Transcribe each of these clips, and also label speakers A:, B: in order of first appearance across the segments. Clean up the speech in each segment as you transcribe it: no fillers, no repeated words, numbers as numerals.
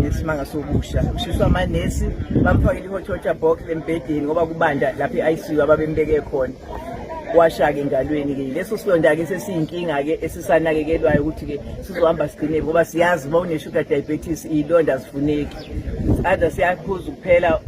A: Isimanga sokusha ushiswa amanesi, bamfakile i-hot water box embhedeni ngoba kubanda lapha e-ICU ababembeke khona. Washa-ke engalweni-ke, leso silonda-ke sesiyinkinga-ke esisanakekelwayo ukuthi-ke sizohamba sigcine, ngoba siyazi uma une-sugar diabetes iy'londa azifuneki. Either siyaphuza ukuphela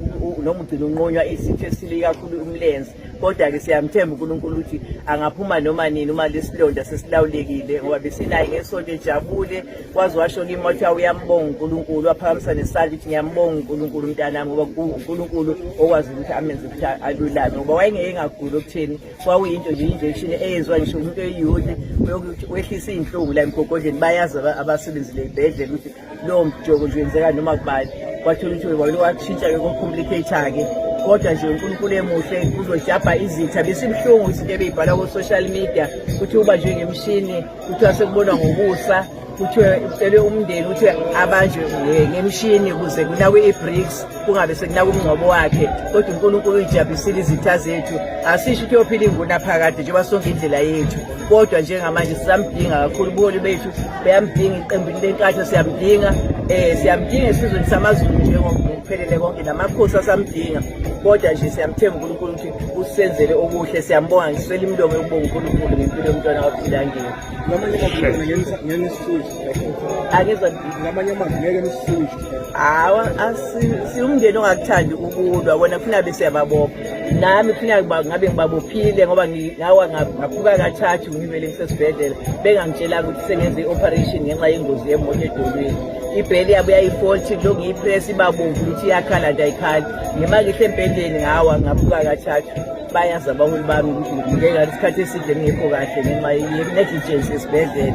A: noma ugcina unqunywa isitho esithile, ikakhulu umlenze. Kodwa-ke siyamthemba uNkulunkulu ukuthi angaphuma noma nini uma lesilonda sesilawulekile, ngoba besinaye ngesonto ejabule, waze washo kimi wathi uyambonga uNkulunkulu, waphakamisa nesandla ukuthi ngiyambonga uNkulunkulu mntanami, ngoba uNkulunkulu okwazi ukuthi amenze ukuthi alulame, ngoba wayengeke engaguli okutheni. Kwakuyinto nje, injection eyenziwa ngisho umuntu eyiyuli yokuthi wehlisa iy'nhlungu la emgogodleni. Bayazi abasebenzile ey'bhedlela ukuthi lowo mjoko nje wenzeka noma kubani. Kwathola ukuthi wakushintsha-ke, ko-complicate-ke, kodwa nje uNkulunkulu emuhle, kuzojabha izitha. Besibuhlungu izinto ebeyibhalwa ku-social media, kuthiwa ubanjwe ngemishini, kuthiwa sekubonwa ngokusa, kuthiwe ucelwe umndeni ukuthi abanjwe ngemishini ukuze kunakwe i-BRICS, kungabe sekunakwa umngcwabo wakhe. Kodwa uNkulunkulu uyijabhisile izitha zethu. Asisho ukuthi uyophila ingunaphakade njengoba sonke indlela yethu, kodwa njengamanje sisamdinga kakhulu. Ubuholi bethu beyamdinga, iqembu leNkatha siyamdinga, siyamdinga esizweni samaZulu njengokuphelele konke, namakhosi asamdinga. Kodwa nje siyamthemba uNkulunkulu ukuthi usenzele okuhle. Siyambonga, ngiswela imilomo yokubonga uNkulunkulu ngempilo yomntwana waPhilangeni.
B: Ngamanye amazwi ngeke nisisuse.
A: Angizwa.
B: Ngamanye amazwi ngeke nisisuse.
A: Hawa, siwumndeni ongakuthandi ukulwa. Wona kufuna bese yababopha, nami kufuna ngabe ngibabophile, ngoba ngawa ngaphuka kathathu, ngivele ngisesibhedlela bengangitshelanga ukuthi sengenze i-operation ngenxa yengozi yemoto edolweni. Ibheli yabo yayi-faulty, lo ngiyipress ibabomvu ukuthi iyakhala nje, ayikhali. Ngima ngihle embhedeni ngawa ngaphuka kathathu. Bayazi abaholi bami ukuthi ngike ngathi isikhathi eside ngingekho kahle ngenxa ye-negligence esibhedlela.